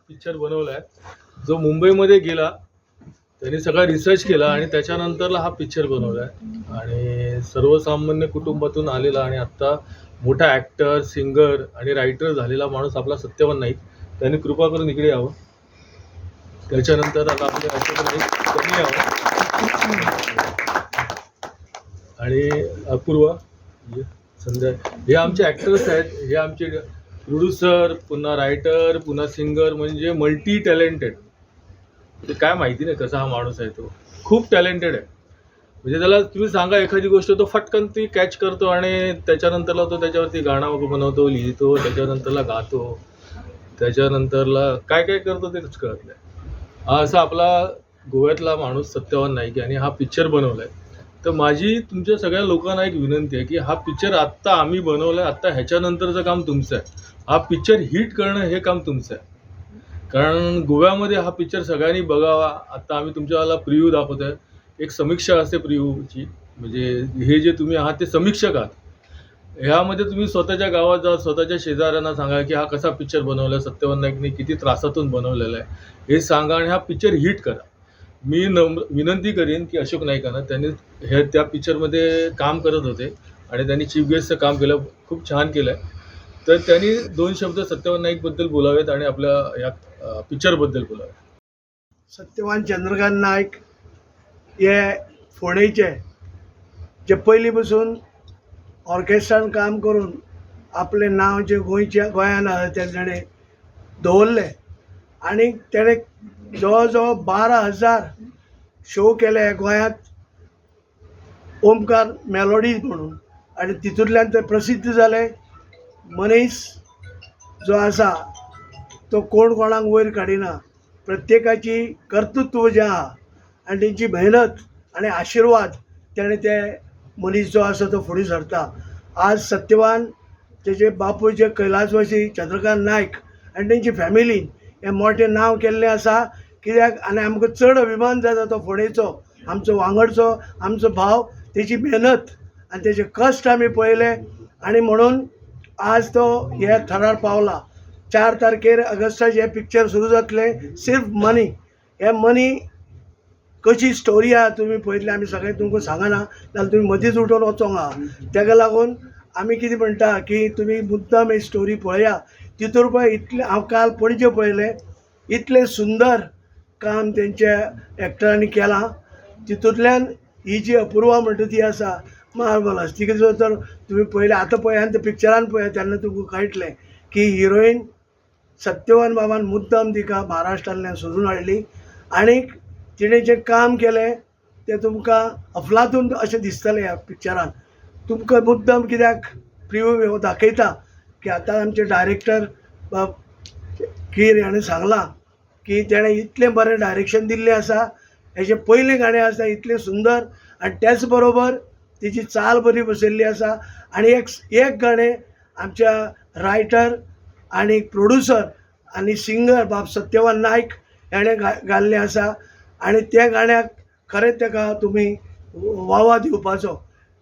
Picture बनवला आहे. जो मुंबईमध्ये गेला, त्यांनी सगळा रिसर्च केला आणि त्याच्यानंतरला हा पिक्चर बनवला आहे. आणि सर्वसामान्य कुटुंबातून आलेला आणि आत्ता मोठा ॲक्टर, सिंगर आणि रायटर झालेला माणूस आपला सत्यवान नाईक, त्यांनी कृपा करून इकडे यावं. त्याच्यानंतर आता आपले अशोक नाईक, त्यांनी यावं. आणि अपूर्वा ये, संध्या, हे आमचे ॲक्टर्स आहेत. हे आमचे प्रोड्युसर, पुन्हा रायटर, पुन्हा सिंगर, म्हणजे मल्टी टॅलेंटेड. ते काय माहिती नाही कसा हा माणूस आहे. तो खूप टॅलेंटेड आहे. म्हणजे त्याला तुम्ही सांगा एखादी गोष्ट, तो फटकन ती कॅच करतो आणि त्याच्यानंतरला तो त्याच्यावरती गाणं वगैरे बनवतो, लिहितो, त्याच्यानंतरला गातो, त्याच्यानंतरला काय काय करतो तेच कळत नाही. हा असा आपला गोव्यातला माणूस सत्यवान नाईक आणि हा पिक्चर बनवला आहे. तर माझी तुमच्या सगळ्या लोकांना एक विनंती आहे की हा पिक्चर आत्ता आम्ही बनवला आहे, आत्ता ह्याच्यानंतरचं काम तुमचं आहे. हा पिक्चर हिट करणं हे काम तुमचं आहे, कारण गोव्यामध्ये हा पिक्चर सगळ्यांनी बघावा. आत्ता आम्ही तुमच्याला प्रिव्ह्यू दाखवतो आहे. एक समीक्षा असते प्रिव्ह्यूची, म्हणजे हे जे तुम्ही आहात ते समीक्षक आहात. ह्यामध्ये तुम्ही स्वतःच्या गावात जा, स्वतःच्या शेजाऱ्यांना सांगा की हा कसा पिक्चर बनवला, सत्यवान नाईकने किती त्रासातून बनवलेला आहे हे सांगा आणि हा पिक्चर हिट करा. मी नम्र विनंती करीन की अशोक नाईकांना, त्यांनी हे त्या पिक्चरमध्ये काम करत होते आणि त्यांनी चीफ गेस्टचं काम केलं, खूप छान केलं आहे. तर त्यांनी दोन शब्द सत्यवान नाईकबद्दल बोलावेत आणि आपल्या या पिक्चरबद्दल बोलावेत. सत्यवान चंद्रकांत नायक हे फोंडेचे, जे पयलीं पसून ऑर्केस्ट्रान काम करून आपलें नांव जें गोंयच्या गोंयान आसा तें ताणें दवरलें आनी तेणें जवळ जवळ 12,000 शो केले गोंयांत ओमकार मेलोडीज म्हणून आनी तितूंतल्यान ते प्रसिद्ध जाले. मनीस जो आसा तो कोण कोणाक वयर काडिना, प्रत्येकाची कर्तृत्व जें आहा आनी तेंची मेहनत आनी आशिर्वाद तेणें ते मनीस जो आसा तो फुडें सरता. आज सत्यवान तेजे बापूय जे कैलासवासी चंद्रकांत नायक आनी तेंची फॅमिलीन हें मोठें नांव केल्लें आसा. कित्याक आनी आमकां चड अभिमान जाता तो फोंडेचो, आमचो वांगडचो, आमचो भाव. तेजी मेहनत आनी तेजे कश्ट आमी पळयले आनी म्हणून आज तो ह्या थरार पावला. 4 तारखेर ऑगस्टाक हें पिक्चर सुरू जातलें, सिर्फ मनी. हें मनी कशी स्टोरी आहा तुमी पळयतले, आमी सगळें तुमकां सांगना जाल्यार तुमी मदींच उठोवन वचोंक आहा. तेका लागून आमी कितें म्हणटा की तुमी मुद्दाम ही स्टोरी पळया. तितूर पळय इतलें हांव काल पणजे पळयलें, इतलें सुंदर काम तेंच्या एक्टरांनी केलां. तितूंतल्यान ही जी अपुर्वा म्हणटा ती आसा मार्बलास, तिका जर तर तुमी पळयलें आतां पळया आनी त्या पिक्चरान पळया तेन्ना तुमकां कळटलें की हिरोईन सत्यवान बाबान मुद्दाम तिका महाराष्ट्रांतल्यान सोदून हाडली आनीक तिणें जें काम केलें तें तुमकां अफलातून अशें दिसतलें ह्या पिक्चरान. तुमकां मुद्दाम कित्याक प्रिव्यू हो दाखयता की आतां आमचे डायरेक्टर बाब कीर हाणें सांगलां की तेणें इतलें बरें डायरेक्शन दिल्लें आसा, हेजें पयलें गाणें आसा इतलें सुंदर आनी तेच बरोबर तिची चाल बरी बसयल्ली आसा. आनी एक गाणें आमच्या रायटर आनी प्रोड्युसर आनी सिंगर बाब सत्यवान नायक हेणें गायल्लें आसा आनी त्या गाण्याक खरेंच तेका तुमी वावा दिवपाचो.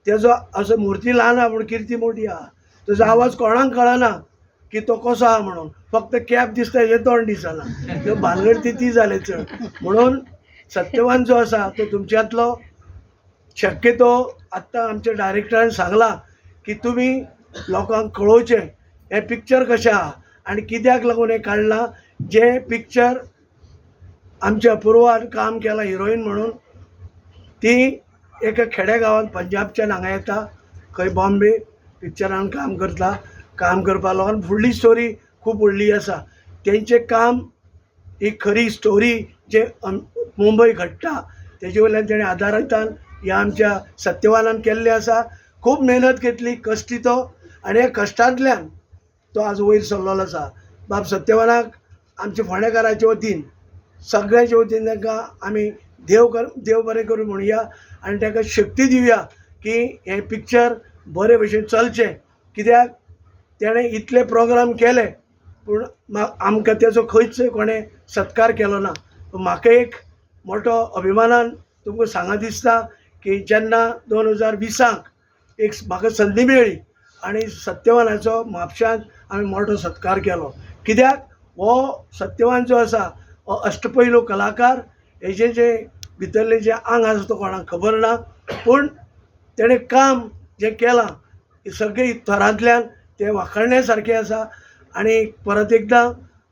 तेजो असो मुर्ती ल्हान आहा पूण किर्ती मोठी आहा. तेजो आवाज कोणाक कळना की तो कसो आहा म्हणून, फक्त कॅप दिसता हें तोंड दिसना, त्यो भानगड ती ती जाली चड. म्हणून सत्यवान जो आसा तो तुमच्यांतलो शक्यतो आत्तां आमच्या डायरेक्टरान सांगलां की तुमी लोकांक कळोवचें हें पिक्चर कशें आहा आनी कित्याक लागून हें काडलां. जें पिक्चर आमच्या अपुर्वान काम केलां हिरोईन म्हणून, ती एका खेड्या गांवांत पंजाबच्यान हांगा येता, खंय बॉम्बे पिक्चरान काम करता. काम करपा लागून फुडली स्टोरी खूब व्हडली आसा. तेंचें काम ही खरी स्टोरी जे मुंबय घडटा तेजे वयल्यान तेणें आदारितान ह्या आमच्या सत्यवानान केल्लें आसा. खूब मेहनत घेतली, कश्टी तो, आनी ह्या कश्टांतल्यान तो आज वयर सरलेलो आसा. बाब सत्यवानाक आमच्या फोंडेकाराच्या वतीन, सगळ्यांच्या वतीन तांकां आमी देव बरें करूं म्हणया आनी ताका शक्ती दिवया की हें पिक्चर बरे भशेन चलचें. कित्याक तेणें इतले प्रोग्राम केले पूण आमकां तेजो खंयच कोणें सत्कार केलो ना. म्हाका एक मोठो अभिमानान तुमकां सांगा दिसता की जेन्ना 2020 एक म्हाका संदी मेळ्ळी आनी सत्यवानाचो म्हापशांत आमी मोठो सत्कार केलो. कित्याक हो सत्यवान जो आसा हो अष्टपैलू कलाकार. हेजे जे भितरलें जें आंग आसा तो कोणाक खबर ना, पूण तेणें काम जें केलां सगळें थरांतल्यान तें वाखणण्या सारकें आसा. आनी परत एकदां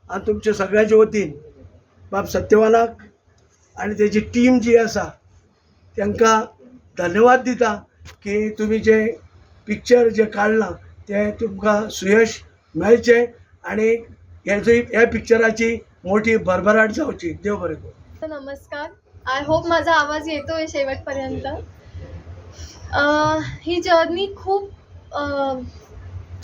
हांव तुमच्या सगळ्यांच्या वतीन बाब सत्यवानाक आनी तेजी टीम जी आसा तांकां धन्यवाद दिता की तुमी जें पिक्चर जें काडलां तें तुमकां सुयश मेळचें आनी हेजो ह्या पिक्चराची मोठी भरभराट जावची. देव बरें करूं. नमस्कार. I hope माझा आवाज येतोय शेवटपर्यंत. ही जर्नी खूप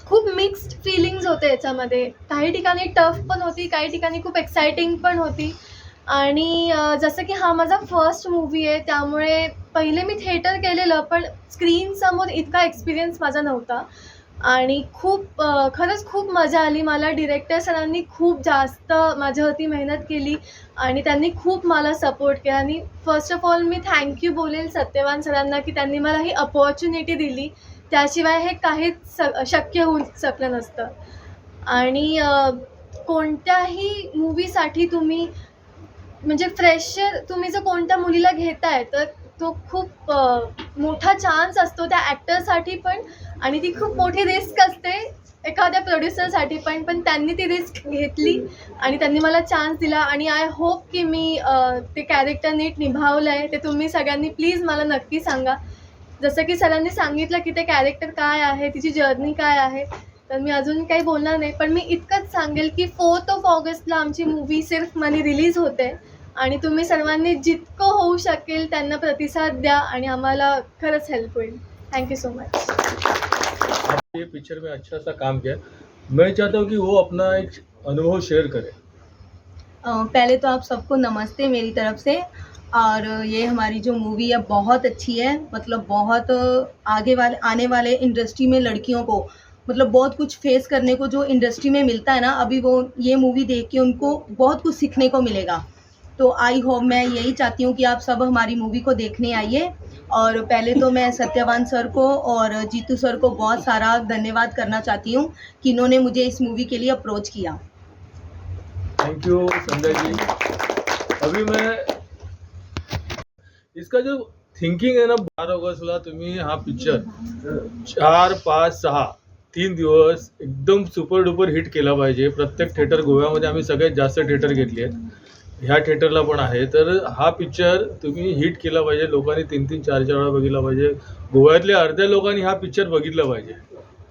खूप मिक्स्ड फिलिंग्ज होते याच्यामध्ये. काही ठिकाणी टफ पण होती, काही ठिकाणी खूप एक्सायटिंग पण होती. आणि जसं की हा माझा फर्स्ट मूवी आहे, त्यामुळे पहिले मी थिएटर केलेलं, पण स्क्रीनसमोर इतका एक्सपिरियन्स माझा नव्हता. आणि खूप खरंच खूप मजा आली मला. डिरेक्टर सरांनी खूप जास्त माझ्यावरती मेहनत केली आणि त्यांनी खूप मला सपोर्ट केला. आणि first of all me thank you बोलेल सत्यवान सरांना की त्यांनी मला ही अपॉर्च्युनिटी दिली. त्याशिवाय हे काहीच शक्य होऊ शकलं नसतं. आणि कोणत्याही मूवीसाठी तुम्ही म्हणजे फ्रेशर तुम्ही जर कोणत्या मुलीला घेताय तर तो खूप मोठा चान्स असतो त्या ॲक्टरसाठी पण, आणि ती खूप मोठी रिस्क असते एखाद्या प्रोड्युसरसाठी पण. पण त्यांनी ती रिस्क घेतली आणि त्यांनी मला चान्स दिला. आणि I hope की मी ते कॅरेक्टर नीट निभावलं आहे. ते तुम्ही सगळ्यांनी प्लीज मला नक्की सांगा. जसं की सरांनी सांगितलं की ते कॅरेक्टर काय आहे, तिची जर्नी काय आहे, तर मी अजून काही बोलणार नाही. पण मी इतकंच सांगेल की 4 ऑफ ऑगस्टला आमची मूवी सिर्फ मनी रिलीज होते आणि तुम्ही सर्वांनी जितकं होऊ शकेल त्यांना प्रतिसाद द्या आणि आम्हाला खरंच हेल्प होईल. Thank you so much. ये पिक्चर में अच्छा सा काम किया. मैं चाहता हूँ कि वो अपना एक अनुभव शेयर करे. पहले तो आप सबको नमस्ते मेरी तरफ से. और ये हमारी जो मूवी है बहुत अच्छी है, मतलब बहुत आगे वाले आने वाले इंडस्ट्री में लड़कियों को मतलब बहुत कुछ फेस करने को जो इंडस्ट्री में मिलता है ना, अभी वो ये मूवी देख के उनको बहुत कुछ सीखने को मिलेगा. तो I hope, मैं यही चाहती हूँ कि आप सब हमारी मूवी को देखने आइए. और पहले तो मैं सत्यवान सर को और जीतू सर को बहुत सारा धन्यवाद करना चाहती हूँ कि इन्होंने मुझे इस मूवी के लिए अप्रोच किया. Thank you Sandhya जी. अभी मैं इसका जो थिंकिंग आहे ना, 12 ऑगस्टला तुम्ही हा पिक्चर 4, 5, 6 3 दिवस एकदम सुपर डुपर हिट केला पाहिजे. प्रत्येक थिएटर गोव्यामध्ये आम्ही सगळ्यात जास्त थिएटर घेतली आहेत, ह्या थिएटरला पण आहे. तर हा पिक्चर तुम्ही हिट केला पाहिजे. लोकांनी तीन तीन चार चार वेळा बघितला पाहिजे. गोव्यातल्या अर्ध्या लोकांनी हा पिक्चर बघितला पाहिजे.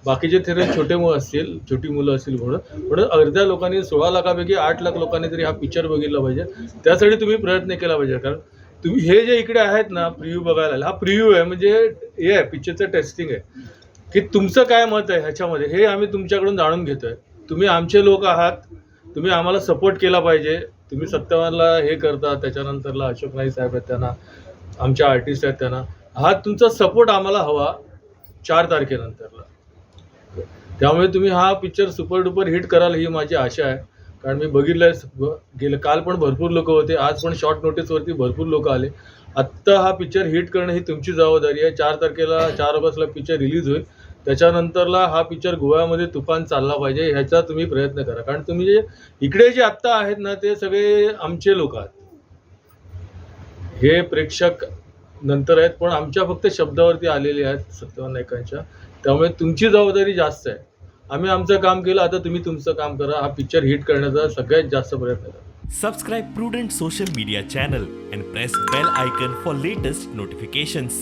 बाकीचे थिएटर छोटे मुलं असतील, छोटी मुलं असतील म्हणून, पण अर्ध्या लोकांनी, 16 लाखापैकी 8 लाख लोकांनी तरी हा पिक्चर बघितला पाहिजे. त्यासाठी तुम्ही प्रयत्न केला पाहिजे. कारण तुम्ही हे जे इकडे आहेत ना प्रिव्ह्यू बघायला, हा प्रिव्ह्यू आहे, म्हणजे हे आहे पिक्चरचं टेस्टिंग आहे की तुमचं काय मत आहे ह्याच्यामध्ये, हे आम्ही तुमच्याकडून जाणून घेतोय. तुम्ही आमचे लोक आहात, तुम्ही आम्हाला सपोर्ट केला पाहिजे. तुम्ही सत्यवानला हे करता, त्याच्यानंतरला अशोक नाईक साहेब आहेत त्यांना, आमच्या आर्टिस्ट आहेत त्यांना, हा तुमचा सपोर्ट आम्हाला हवा 4 तारखेनंतरला. त्यामुळे तुम्ही हा पिक्चर सुपर डुपर हिट कराल ही माझी आशा आहे. कारण मी बघितलं आहे, गेलं काल पण भरपूर लोक होते, आज पण शॉर्ट नोटीसवरती भरपूर लोक आले. आत्ता हा पिक्चर हिट करणं ही तुमची जबाबदारी आहे. 4 तारखेला, 4 ऑगस्टला पिक्चर रिलीज होईल. त्याच्यानंतरला हा पिक्चर गोव्यामध्ये तुफान चालला पाहिजे ह्याचा तुम्ही प्रयत्न करा. कारण तुम्ही जे इकडे जे आत्ता आहेत ना, ते सगळे आमचे लोक आहेत. हे प्रेक्षक नंतर आहेत, पण आमच्या फक्त शब्दावरती आलेले आहेत सत्यवान नायकांच्या. त्यामुळे तुमची जबाबदारी जास्त आहे. आम्ही आमचं काम केलं, आता तुम्ही तुमचं काम करा. हा पिक्चर हिट करण्याचा सगळ्यात जास्त प्रयत्न करा. Subscribe Prudent Social Media channel and press bell icon for latest notifications.